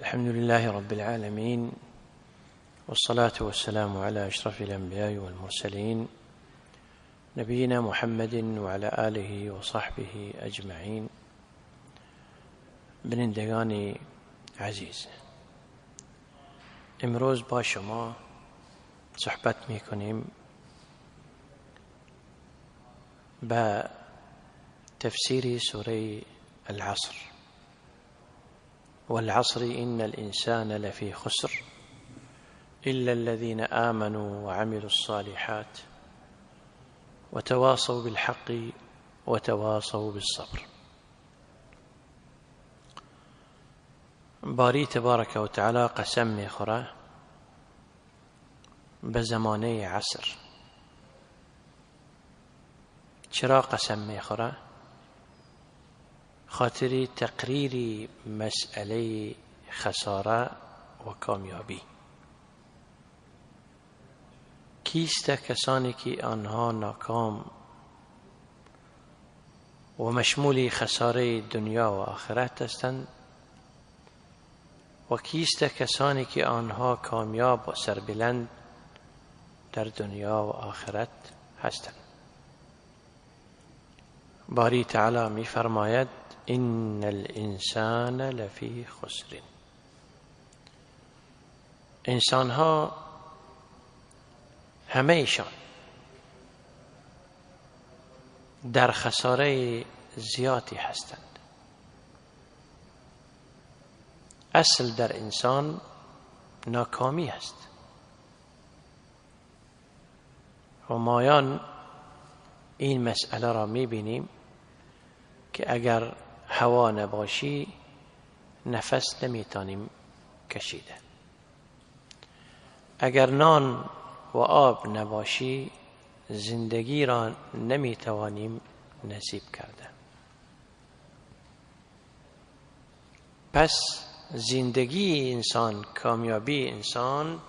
الحمد لله رب العالمين، والصلاة والسلام على أشرف الأنبياء والمرسلين، نبينا محمد وعلى آله وصحبه أجمعين. بینندگان عزیز، امروز با شما صحبت میکنیم به تفسیر سوره العصر. والعصر إن الإنسان لفي خسر إلا الذين آمنوا وعملوا الصالحات وتواصوا بالحق وتواصوا بالصبر. باری تبارک و تعالی قسم میخوره به زمانه عصر. چرا قسم میخوره؟ خاطر تقریر مسئله خساره و کامیابی. کیست کسانی که آنها ناکام و مشمول خساره دنیا و آخرت هستند، و کیست کسانی که آنها کامیاب و سربلند در دنیا و آخرت هستند. باری تعالی می فرماید ان الانسان لفی خسر. انسان ها همه ایشان در خساره زیادی هستند. اصل در انسان ناکامی است و مایان این مسئله را میبینیم که اگر هوا نباشی نفس نمیتانیم کشیده، اگر نان و آب نباشی زندگی را نمیتوانیم نصیب کرده. پس زندگی انسان، کامیابی انسان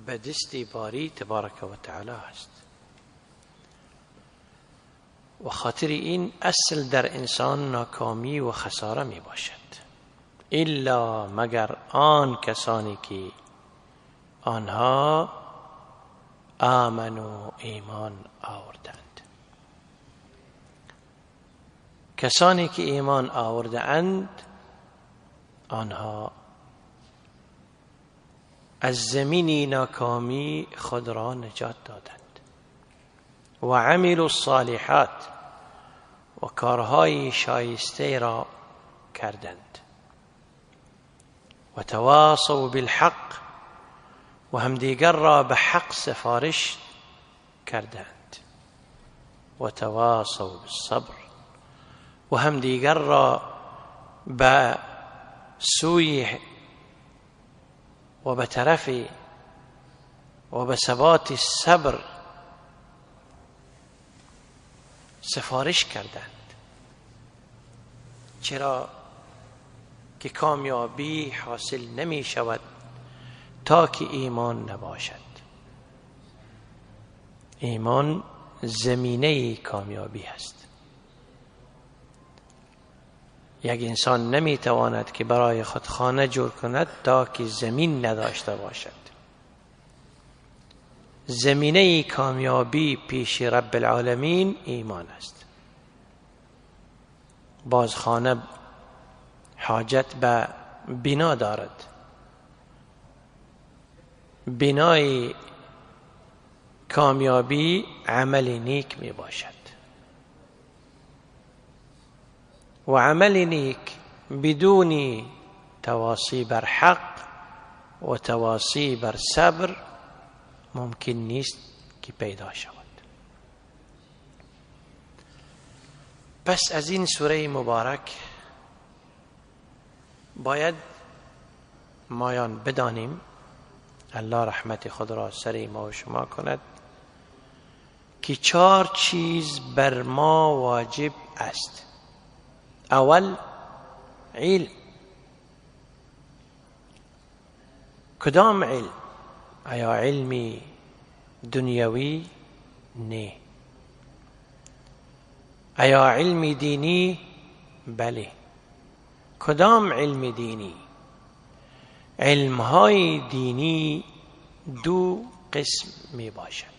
به دست باری تبارک و تعالی است و خاطر این اصل در انسان ناکامی و خساره می باشد، الا مگر آن کسانی که آنها آمنوا، ایمان آوردند. کسانی که ایمان آوردند آنها از زمین ناکامی خود را نجات دادند و عملوا الصالحات، و کارهای شایسته را کردند، و تواصوا بالحق، و همدیگر را به حق سفارش کردند، و تواصوا بالصبر، و همدیگر را به سوی و به طرف و به ثبات صبر سفارش کردند. چرا که کامیابی حاصل نمی شود تا که ایمان نباشد. ایمان زمینه کامیابی است. یک انسان نمی تواند که برای خود خانه جور کند تا که زمین نداشته باشد. زمینه کامیابی پیش رب العالمین ایمان است. باز خانه حاجت به بنا دارد. بنای کامیابی عمل نیک می باشد و عمل نیک بدون تواصی بر حق و تواصی بر صبر ممکن نیست که پیدا شود. پس از این سوره مبارک باید مایان بدانیم، الله رحمت خود را سر ما و شما کند، که 4 چیز بر ما واجب است. اول علم. کدام علم؟ آیا علمی دنیوی؟ نه. آیا علم دینی؟ بله. کدام علم دینی؟ علمهای دینی دو قسم می باشد.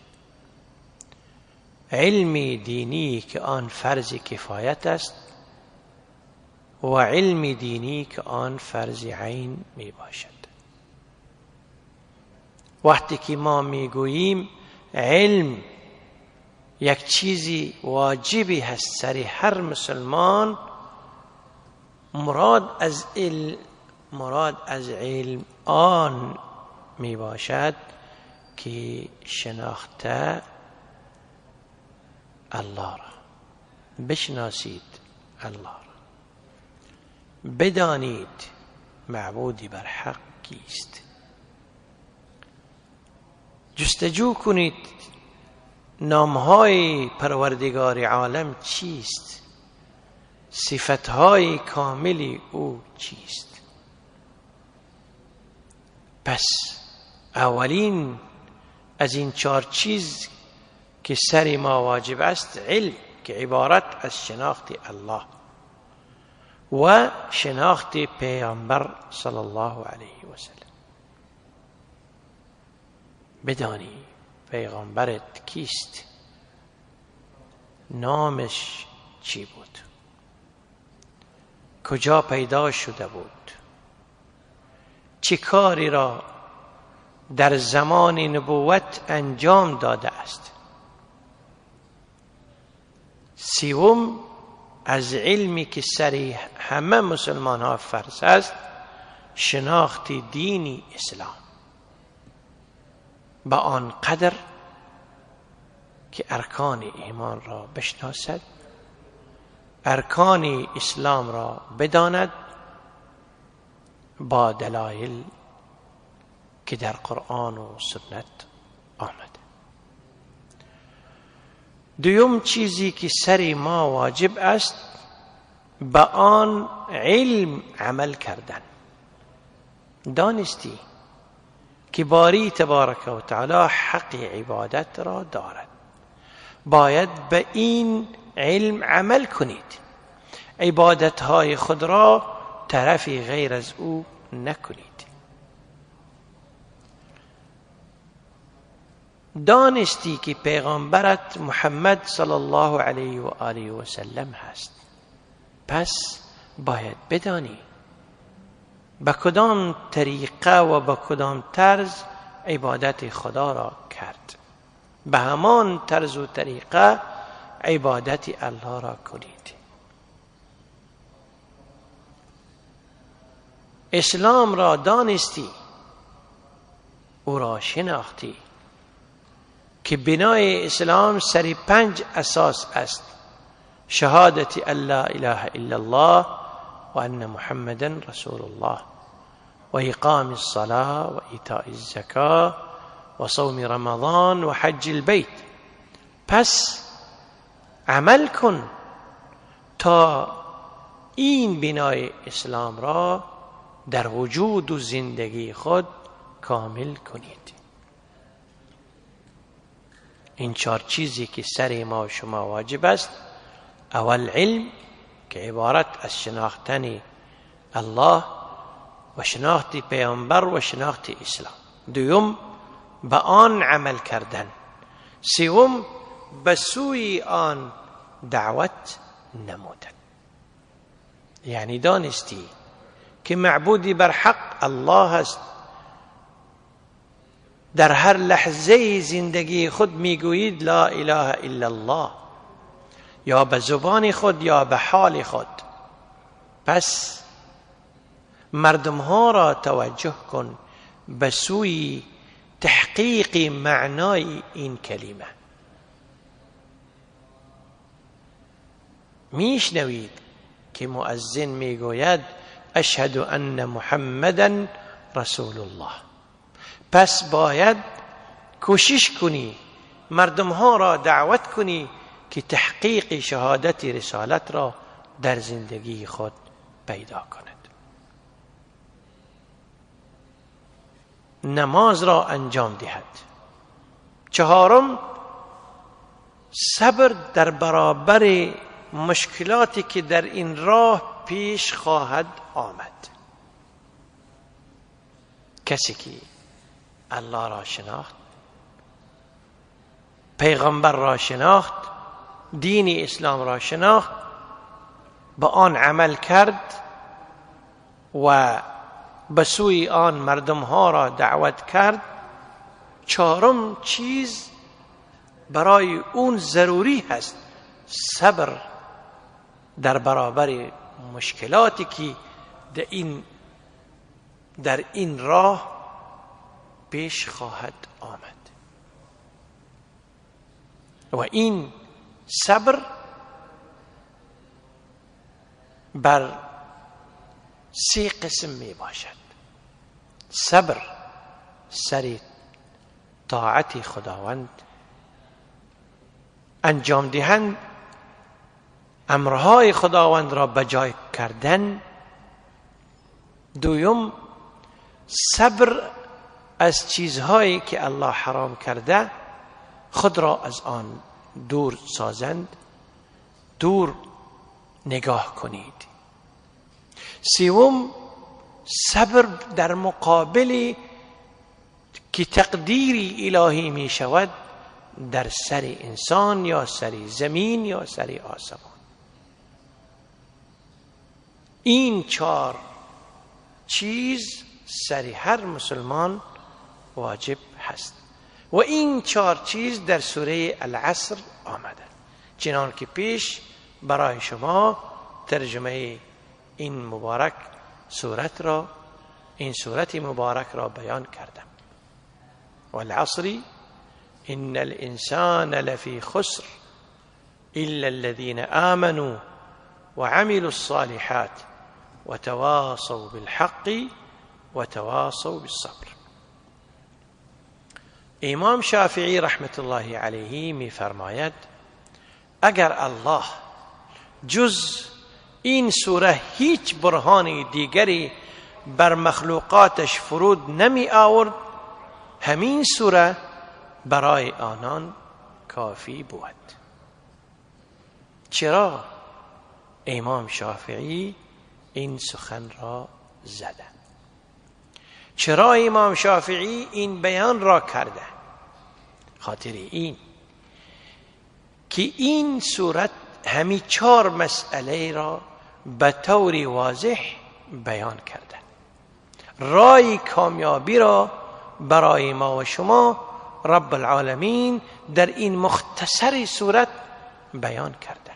علم دینی که آن فرض کفایت است و علم دینی که آن فرض عین می باشد. وقتی که ما می گوییم علم یک چیزی واجبی هست سر هر مسلمان، مراد از علم آن می باشد که شناخته الله را بشناسید، الله را بدانید معبودی بر حق کیست، جستجو کنید نامهای پروردگار عالم چیست، صفتهای کامل او چیست. پس اولین از این چهار چیز که سر ما واجب است علم، که عبارت از شناخت الله و شناخت پیامبر صلی الله علیه و سلم. بدانی پیغمبرت کیست، نامش چی بود، کجا پیدا شده بود، چه کاری را در زمان نبوت انجام داده است. سوم از علمی که سر همه مسلمان ها فرض است شناخت دین اسلام به آن قدر که ارکان ایمان را بشناسد، ارکان اسلام را بداند با دلایل که در قرآن و سنت آمده. دوم چیزی که سر ما واجب است به آن علم عمل کردن. دانستی که باری تبارک و تعالی حق عبادت را دارد، باید به این علم عمل کنید، عبادتهای خود را طرفی غیر از او نکنید. دانستی که پیغمبرت محمد صلی الله علیه و آله و سلم هست، پس باید بدانی به کدام طریقه و به کدام طرز عبادت خدا را کرد، به همان طرز و طریقه عبادت الله را کنید. اسلام را دانستی، او را شناختی که بنای اسلام سر 5 اساس است: شهادت ان لا اله الا الله و ان محمدا رسول الله و اقام الصلاة و ایتاء الزکاة و صوم رمضان و حج البیت. پس عمل کن تا این بنای اسلام را در وجود و زندگی خود کامل کنید. این چهار چیزی که سر ما و شما واجب است: اول علم که عبارت از شناختن الله و شناخت پیامبر و شناخت اسلام، دوم به آن عمل کردن، سوم به سوی آن دعوت نمودن. یعنی دانستی که معبودی بر حق الله است، در هر لحظه زندگی خود میگویید لا اله الا الله، یا به زبان خود یا به حال خود. پس مردم ها را توجه کن به سوی تحقیق معنای این کلمه. میشنوید که مؤذن میگوید اشهد ان محمدا رسول الله، پس باید کوشش کنی مردم ها را دعوت کنی که تحقیق شهادت رسالت را در زندگی خود پیدا کند. نماز را انجام دهد. چهارم، صبر در برابر مشکلاتی که در این راه پیش خواهد آمد. کسی که الله را شناخت، پیغمبر را شناخت، دین اسلام را شناخت، به آن عمل کرد و به سوی آن مردم ها را دعوت کرد، چهارم چیز برای اون ضروری هست صبر در برابر مشکلاتی که در این راه پیش خواهد آمد. و این صبر بر سه قسم می باشد. صبر سر طاعت خداوند، انجام دهند امرهای خداوند را بجای کردن. دویم صبر از چیزهایی که الله حرام کرده خود را از آن دور سازند، دور نگاه کنید. سوم صبر در مقابل که تقدیری الهی می شود در سر انسان یا سر زمین یا سر آسمان. این چهار چیز سر هر مسلمان واجب هست و این چهار چیز در سوره العصر آمده، چنان که پیش برای شما ترجمه این مبارک سورت را، این سورت مبارک را بیان کردم. والعصر إن الإنسان لفی خسر إلا الذين آمنوا وعملوا الصالحات وتواصوا بالحق وتواصوا بالصبر. امام شافعی رحمت الله علیه می فرماید اگر الله جز این سوره هیچ برهان دیگری بر مخلوقاتش فرود نمی آورد، همین سوره برای آنان کافی بود. چرا امام شافعی این سخن را زده؟ چرا امام شافعی این بیان را کرده؟ خاطر این که این سورت همی چهار مسئله را به طور واضح بیان کرده. رای کامیابی را برای ما و شما رب العالمین در این مختصر صورت بیان کرده.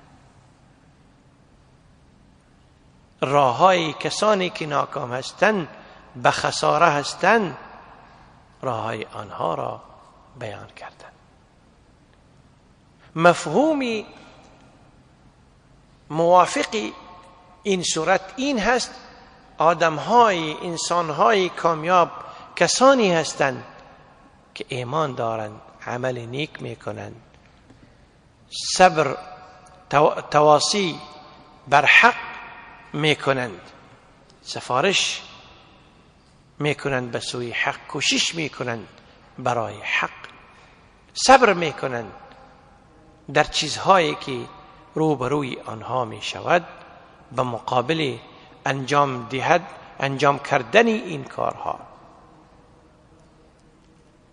راههای کسانی که ناکام هستند، به خساره هستند، راههای آنها را بیان کردند. مفهومی موافق این صورت این هست آدمهای، انسانهای کامیاب کسانی هستند که ایمان دارند، عمل نیک میکنند، صبر، تواصی بر حق میکنند، سفارش میکنند به سوی حق، کوشش میکنند برای حق، صبر میکنند در چیزهایی که روبروی آنها میشود، به مقابل انجام دهد، انجام کردن این کارها.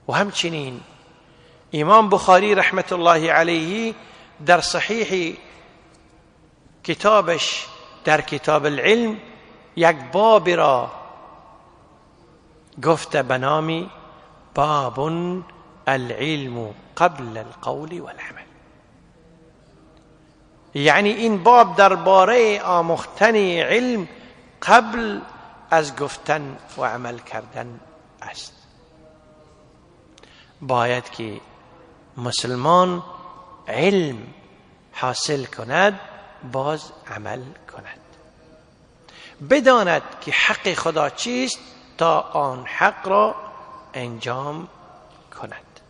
و همچنین امام بخاری رحمت الله علیه در صحیح کتابش در کتاب العلم یک باب را گفته به نام باب العلم قبل القول والعمل. یعنی این باب درباره آموختن علم قبل از گفتن و عمل کردن است. باید که مسلمان علم حاصل کند، باز عمل کند، بداند که حق خدا چیست تا آن حق را انجام کند،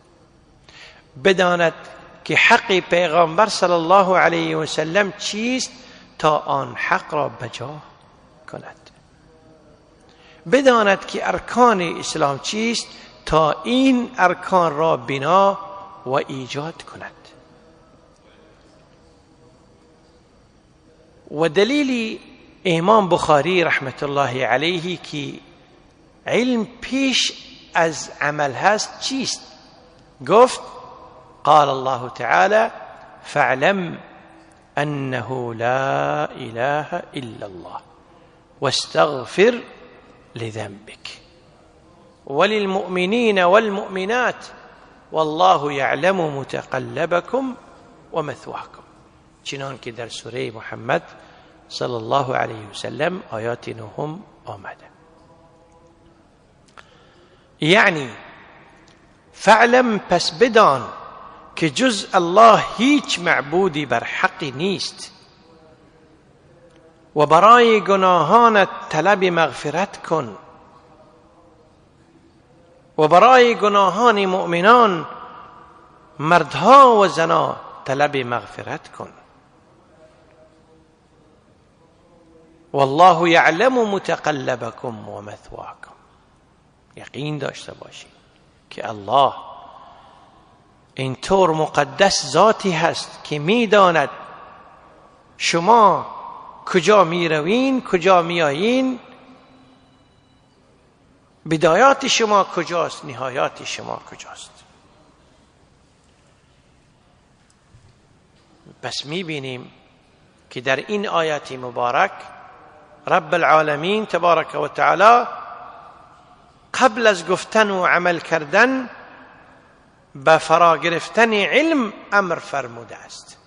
بداند که حق پیغمبر صلی الله علیه و سلم چیست تا آن حق را بجا کند، بداند که ارکان اسلام چیست تا این ارکان را بنا و ایجاد کند. و دلیل امام بخاری رحمت الله علیه که علم پیش از عمل هست چیست؟ گفت قال الله تعالى فاعلم انه لا اله الا الله واستغفر لذنبك وللمؤمنين والمؤمنات والله يعلم متقلبكم ومثواكم. چنان که در سوره محمد صلی الله علیه وسلم آیات نهم آمده. یعنی فعلم، پس بدان که جز الله هیچ معبودی بر حق نیست و برای گناهانت طلب مغفرت کن و برای گناهان مؤمنان مردها و زنا طلب مغفرت کن. والله یعلم متقلبکم و مثواکم. یقین داشته باشید که الله اینطور مقدس ذاتی هست که میداند شما کجا میروین، کجا میایین، بدایات شما کجاست، نهایات شما کجاست. پس میبینیم که در این آیات مبارک رب العالمین تبارک و تعالی قبل از گفتن و عمل کردن به فرا گرفتن علم امر فرموده است.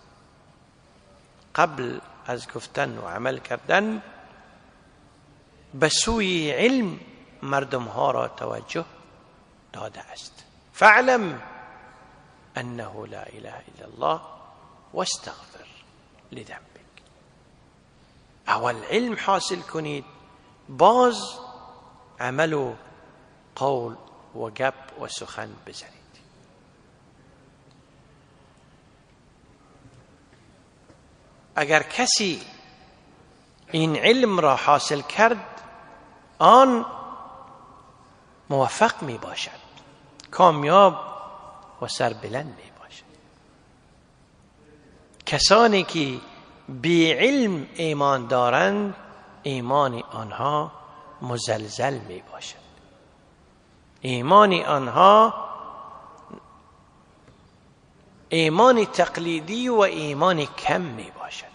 قبل از گفتن و عمل کردن به سوی علم مردم ها را توجه داده است. فاعلم انه لا اله الا الله واستغفر لذنبك. اول علم حاصل کنید، باز عمل و قول و گپ و سخن بزنید. اگر کسی این علم را حاصل کرد آن موفق می باشد، کامیاب و سربلند می باشد. کسانی که بی علم ایمان دارند ایمان آنها مزلزل می باشد، ایمان آنها ایمان تقلیدی و ایمان کم می باشد.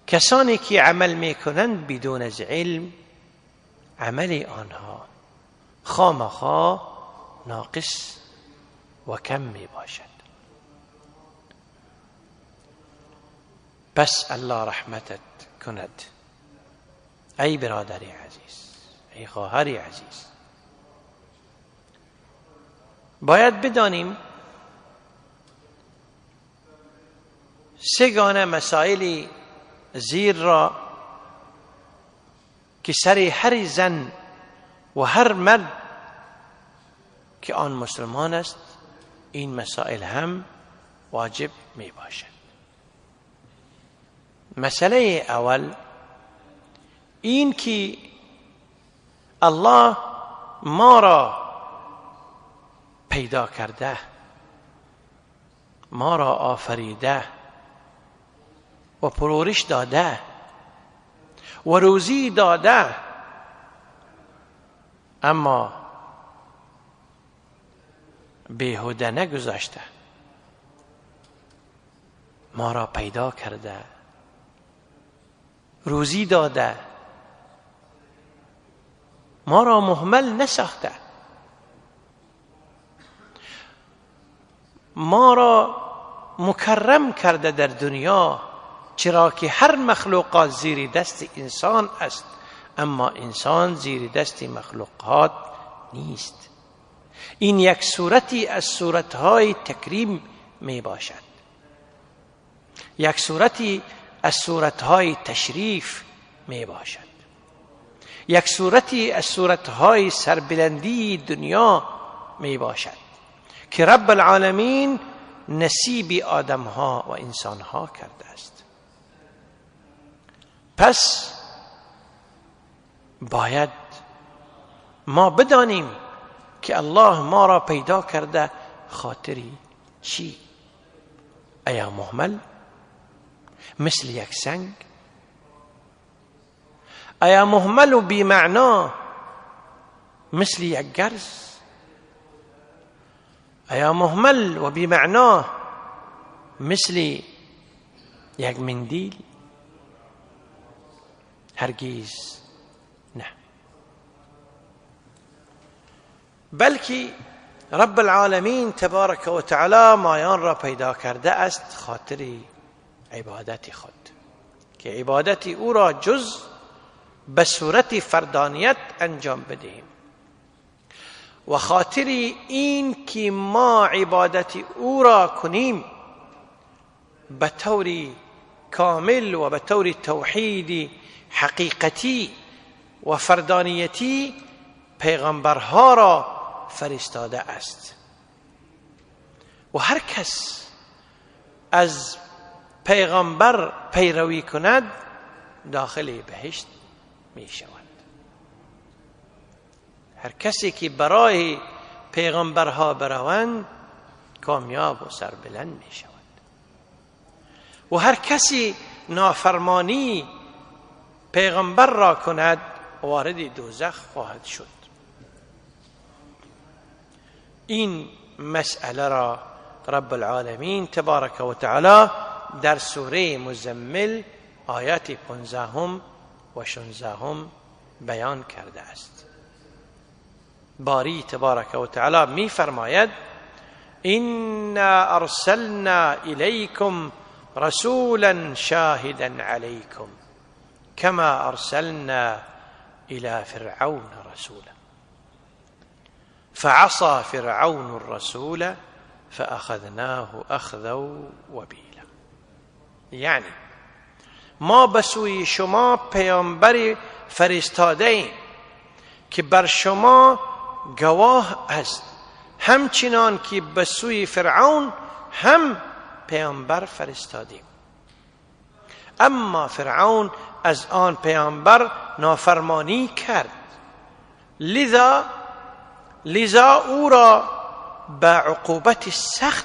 کسانی که عمل می کنند بدون از علم عمل آنها خامخا ناقص و کم می باشد. پس الله رحمتت کند ای برادر عزیز، ای خواهر عزیز. باید بدانیم سه گانه مسائل زیر را که سر هر زن و هر مرد که آن مسلمان است این مسائل هم واجب می باشد. مسئله اول این که الله ما را پیدا کرده، ما را آفریده و پرورش داده و روزی داده، اما بیهوده نگذاشته، ما را پیدا کرده، روزی داده، ما را مهمل نساخته، ما را مکرم کرده در دنیا، چرا که هر مخلوقات زیر دست انسان است، اما انسان زیر دست مخلوقات نیست. این یک صورتی از صورتهای تکریم می باشد، یک صورتی از صورتهای تشریف می باشد، یک صورتی از صورتهای سربلندی دنیا می باشد که رب العالمین نصیب آدمها و انسانها کرده است. پس باید ما بدانیم که الله ما را پیدا کرده خاطری چی؟ ایا مهمل مثل یک سنگ؟ آیا مهمل و بی‌معنا مثل یک گرز؟ آیا مهمل و بی‌معنا مثل یک مندیل؟ هرگز نه. بلکه رب العالمین تبارک و تعالی مایان را پیدا کرده است خاطر عبادت خود، که عبادت او را جز به صورت فردانیت انجام بدهیم، و خاطر این که ما عبادت او را کنیم به طور کامل و به طور توحید حقیقتی و فردانیتی پیغمبرها را فرستاده است. و هر کس از پیغمبر پیروی کند داخل بهشت می شود. هر کسی که برای پیغمبرها بروند کامیاب و سربلند می شود، و هر کسی نافرمانی پیغمبر را کند وارد دوزخ خواهد شد. این مسئله را رب العالمین تبارک و تعالی در سوره مزمل آیات 15 و 16 بیان کرده است. باری تبارک و تعالی می فرماید: إنا أرسلنا إليكم رسولا شاهدا عليكم كما أرسلنا إلى فرعون رسولا فعصى فرعون الرسول فأخذناه أخذا وبيلا. یعنی ما به سوی شما پیامبری فرستاده ایم که بر شما گواه است، همچنان که به سوی فرعون هم پیامبر فرستادیم، اما فرعون از آن پیامبر نافرمانی کرد، لذا او را به عقوبت سخت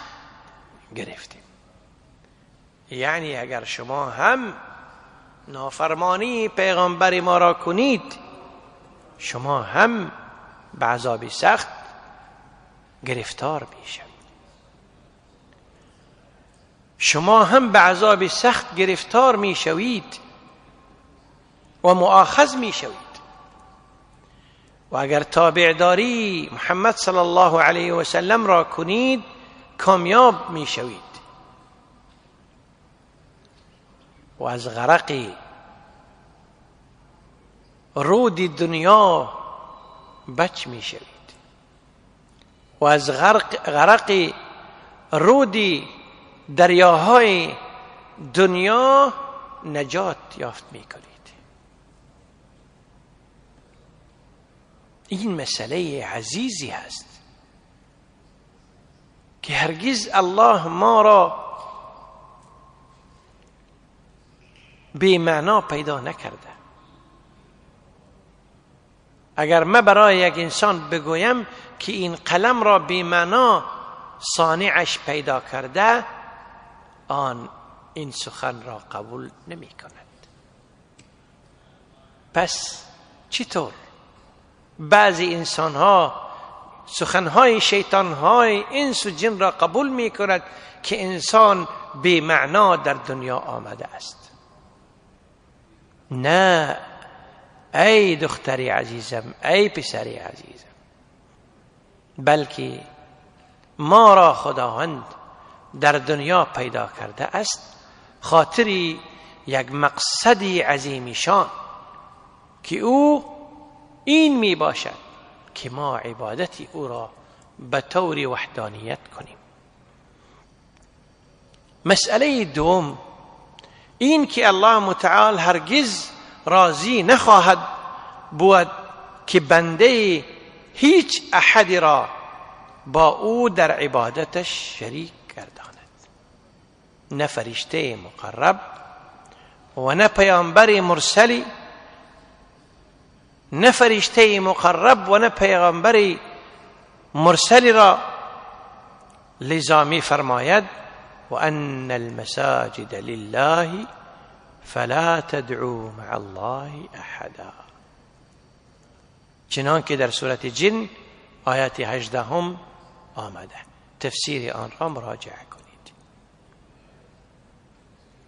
گرفتیم. یعنی اگر شما هم نافرمانی پیغمبر ما را کنید، شما هم به عذاب سخت گرفتار میشوید. شما هم به عذاب سخت گرفتار میشوید و مؤاخذ میشوید. و اگر تابعداری محمد صلی الله علیه و سلم را کنید کامیاب میشوید و از غرق رود دنیا بچ میشوید و از غرق رود دریاهای دنیا نجات یافت میکنید. این مسئله عزیزی هست که هرگز الله ما را بی معنا پیدا نکرده. اگر من برای یک انسان بگویم که این قلم را بی معنا صانعش پیدا کرده، آن این سخن را قبول نمی کند. پس چطور بعضی انسان ها سخنهای شیطان های انس و جن را قبول می کند که انسان بی معنا در دنیا آمده است؟ نه ای دختری عزیزم، ای پسری عزیزم، بلکه ما را خداوند در دنیا پیدا کرده است خاطری یک مقصدی عظیم شان که او این می باشد که ما عبادت او را به طور وحدانیت کنیم. مسئله دوم این که الله متعال هرگز راضی نخواهد بود که بنده هیچ احدی را با او در عبادتش شریک گرداند، نه فرشته مقرب و نه پیامبر مرسلی، نه فرشته مقرب و نه پیغمبر مرسلی را. لذا می فرماید و ان المساجد لله فلا تدعوا مع الله احدا. چنان که در سورة جن آیات 18 آمده. تفسیر آن را مراجعه کنید.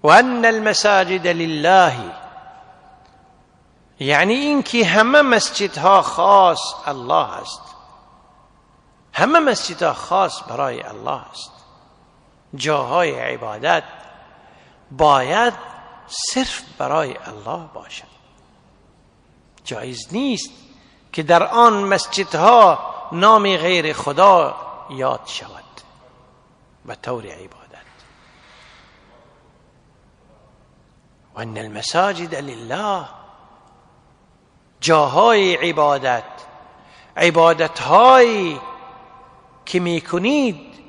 و ان المساجد لله، یعنی اینکه همه مسجدها خاص الله است، همه مسجدها خاص برای الله است. جاهای عبادت باید صرف برای الله باشد. جایز نیست که در آن مسجدها نام غیر خدا یاد شود به طور عبادت. و ان المساجد لله، جاهای عبادت، عبادتهایی که میکنید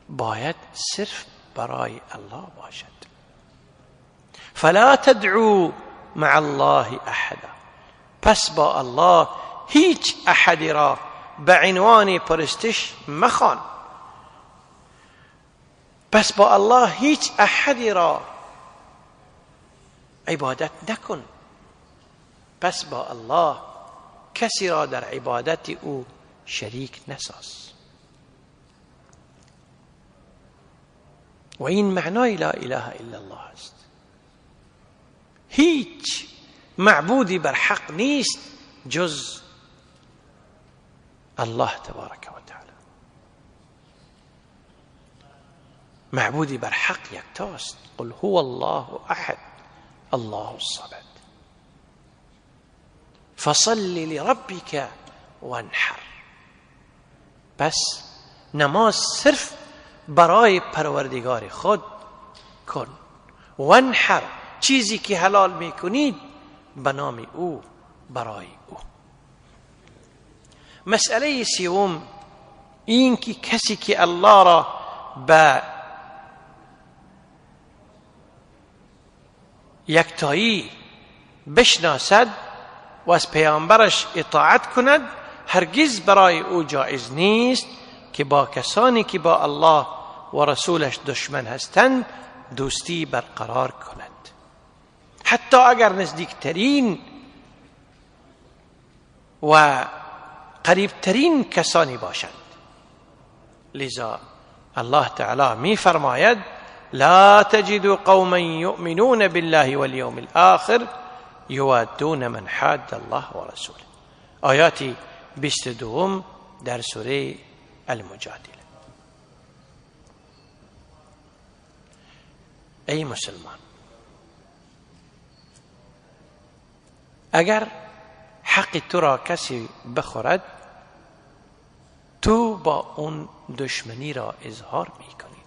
باید صرف برای الله باشد. فلا تدعو مع الله احدا، پس با الله هیچ احدی را به عنوان پرستش مخوان. پس با الله هیچ احدی را عبادت نکن. پس با الله کسی را در عبادت او شریک نساز. و این معنای لا اله الا الله است. هیچ معبودی بر حق نیست جز الله تبارک و تعالی. معبودی بر حق یکتاست. قل هو الله احد الله الصمد فصل لربک وانحر. پس نماز صرف برای پروردگار خود کن. وانحر، چیزی که حلال میکنید به نام او، برای او. مسئله سوم این که کسی که الله را به یکتایی بشناسد و از پیامبرش اطاعت کند، هرگز برای او جایز نیست که با کسانی که با الله و رسولش دشمن هستند دوستی برقرار کند، حتی اگر نزدیکترین و قریبترین کسانی باشند. لذا الله تعالی می فرماید لا تجد قوما یؤمنون بالله واليوم الآخر یوادون من حاد الله ورسوله. آیات 22 در سوره المجادله. ای مسلمان، اگر حق تو را کسی بخورد، تو با اون دشمنی را اظهار میکنید.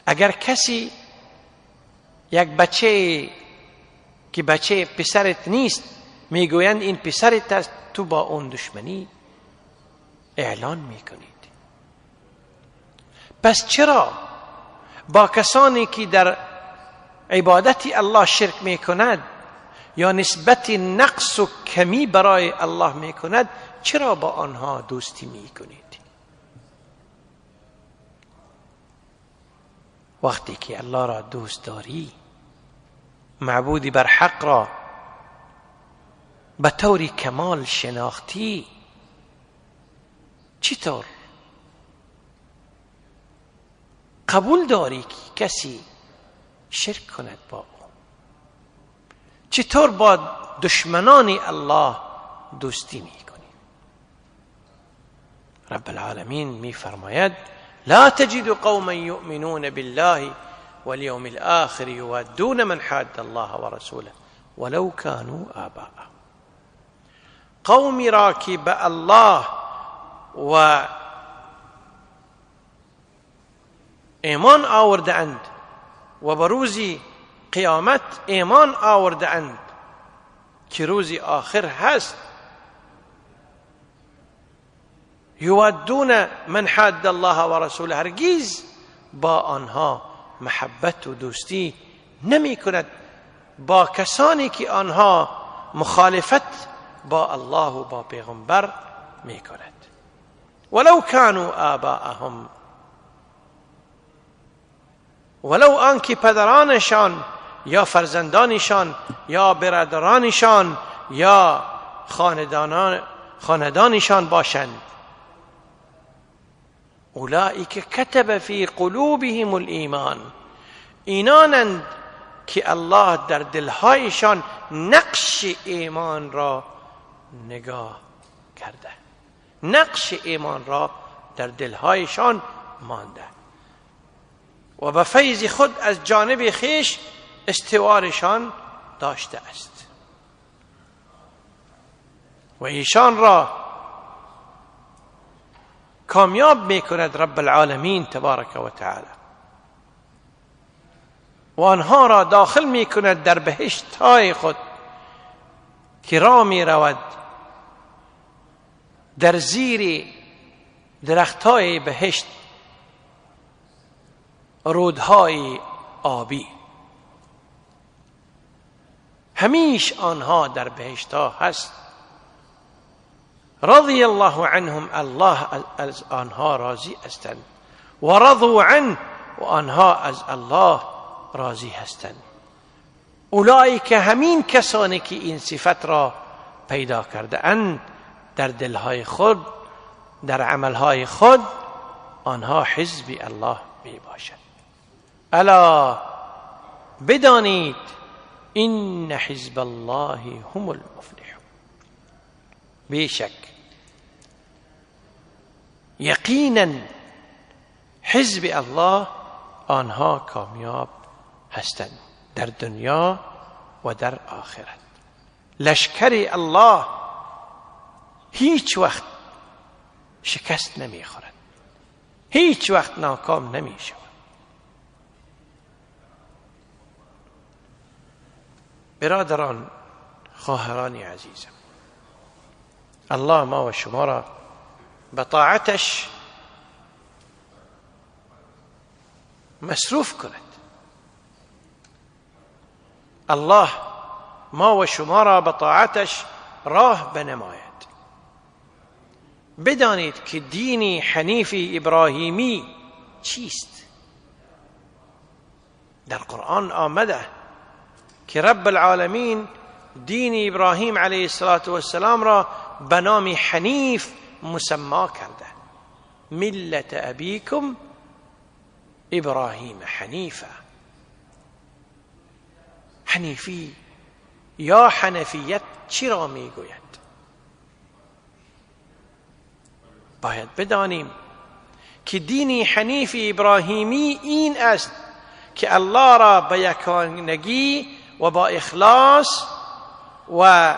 اگر کسی یک بچه که بچه پسرت نیست میگویند این پسرت است، تو با اون دشمنی اعلان میکنید. پس چرا با کسانی که در عبادت الله شرک میکند یا نسبت نقص و کمی برای الله میکند، چرا با آنها دوستی میکنید؟ وقتی که الله را دوست داری، معبودی بر حق را به طور کمال شناختی، چطور قبول داری که کسی شرک کند با او؟ چطور با دشمنان الله دوستی میکنی؟ رب العالمین میفرماید لا تجد قوما یؤمنون بالله واليوم الآخر يوادون من حاد الله ورسوله ولو كانوا آباءهم. قومی را که به الله و ایمان آورده اند و به روز قیامت ایمان آورده اند که روز آخر هست، یوادون من حاد الله و رسوله، هرگز با آنها محبت و دوستی نمی کند، با کسانی که آنها مخالفت با الله و با پیغمبر می کند. ولو كانوا آباءهم، ولو آنکه پدرانشان یا فرزندانشان یا برادرانشان یا خاندانشان باشند. اولئک کتب فی قلوبهم الایمان، اینانند که الله در دلهایشان نقش ایمان را نگاه کرده، نقش ایمان را در دلهایشان مانده و به فیض خود از جانب خیش استوارشان داشته است و ایشان را کامیاب میکند رب العالمین تبارک و تعالی و آنها را داخل میکند در بهشت های خود که را میرود در زیر درختهای بهشت رودهای آبی. همیش آنها در بهشت ها هست. رضی الله عنهم، الله از آنها راضی هستند، و رضوا عنه، و آنها از الله راضی هستند. اولئک همین کسانی که این صفت را پیدا کرده اند در دلهای خود، در عملهای خود، آنها حزب الله می باشند. الا بدانید این حزب الله هم المفلحون. بیشک یقینا حزب الله آنها کامیاب هستند در دنیا و در آخرت. لشکر الله هیچ وقت شکست نمیخورد، هیچ وقت ناکام نمیشود. برادران، خواهران عزیزم، الله ما و شما را به طاعتش مصروف کند. الله ما و شما را به طاعتش راه بنماید. بدانید که دین حنیف ابراهیمی چیست؟ در قرآن آمده که رب العالمین دین ابراهیم علیه السلام را به نام حنیف مسما کرده. ملت ابیکم ابراهیم حنیفه. حنیفی یا حنفیت چی را میگوید؟ باید بدانیم که دین حنیف ابراهیمی این است که الله را به یکانگی و با اخلاص و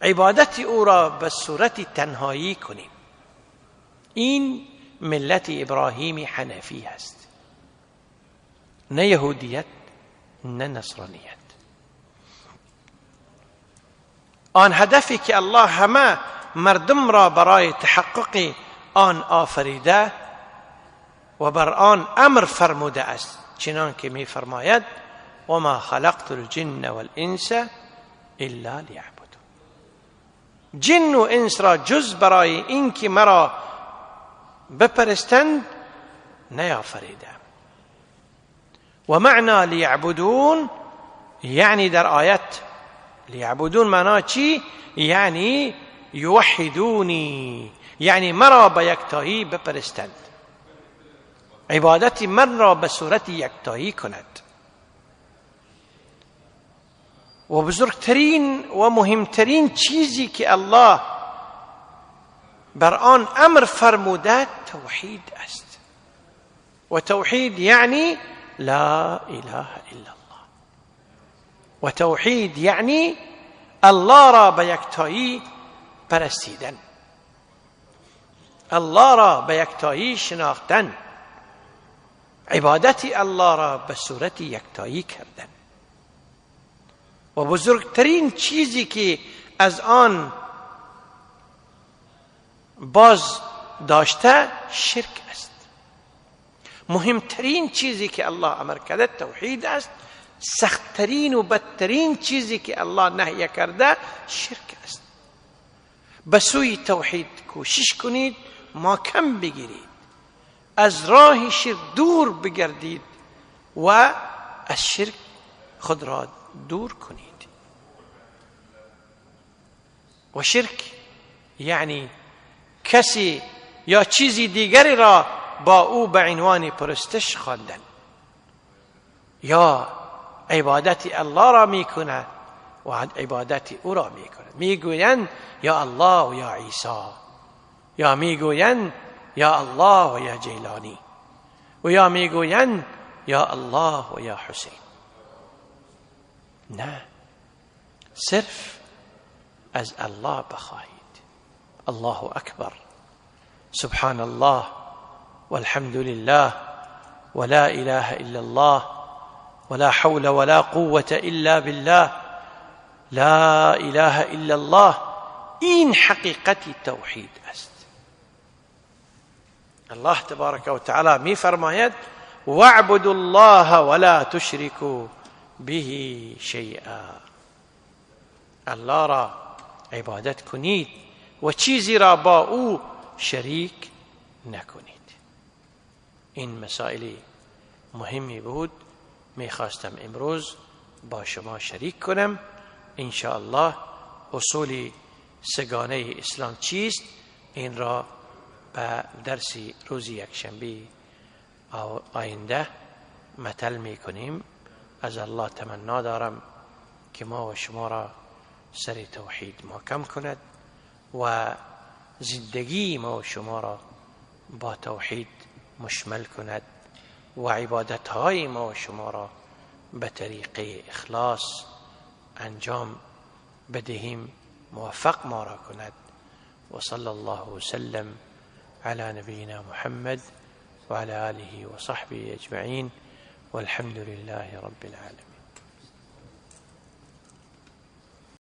عبادت او را به صورت تنهایی کنیم. این ملت ابراهیم حنفی است، نه یهودیت نه نصرانیت. آن هدفی که الله همه مردم را برای تحقق آن آفریده و بر آن امر فرموده است، چنان که می فرماید و ما خلقت الجن والانس الا لیعبدون. جن و انس را جز برای اینکه مرا بپرستند نیافریدم. و معنا لیعبدون یعنی در آیت لیعبدون معنا چی؟ یعنی یوحدونی، یعنی مرا به یکتایی بپرستند، عبادت من را به صورت یکتایی کند. و بزرگترین و مهمترین چیزی که الله بر آن امر فرموده توحید است. و توحید یعنی لا اله الا الله. و توحید یعنی الله را به یکتایی پرستیدن، الله را به یکتایی شناختن، عبادت الله را به صورت یکتایی کردن. و بزرگترین چیزی که از آن باز داشته شرک است. مهمترین چیزی که الله امر کرده توحید است. سختترین و بدترین چیزی که الله نهی کرده شرک است. به سوی توحید کوشش کنید، ما کم بگیرید. از راه شرک دور بگردید و از شرک خود را دور کنید. و شرک یعنی کسی یا چیزی دیگری را با او به عنوان پرستش خواندن، یا عبادت الله را میکند و عبادت او را میکند. میگویند یا الله و یا عیسی، یا میگویند یا الله و یا جیلانی، و یا میگویند یا الله و یا حسین. نه، صرف از الله بخواهید. الله اکبر، سبحان الله والحمد لله ولا اله الا الله ولا حول ولا قوة الا بالله لا اله الا الله. این حقیقت توحید است. الله تبارک و تعالی می فرماید واعبدوا الله ولا تشركوا به شیئا. الله را عبادت کنید و چیزی را با او شریک نکنید. این مسائل مهمی بود، میخواستم امروز با شما شریک کنم. ان شاء الله اصول سگانه اسلام چیست، این را به درس روز یکشنبه آینده متل میکنیم. از الله تمنا دارم که ما و شما را سر توحید محکم کند و زندگی ما و شما را با توحید مشمل کند و عبادت های ما و شما را به طریقه اخلاص انجام بدهیم، موفق ما را کند. و صلی الله وسلم على نبینا محمد وعلى آله وصحبه أجمعين والحمد لله رب العالمين.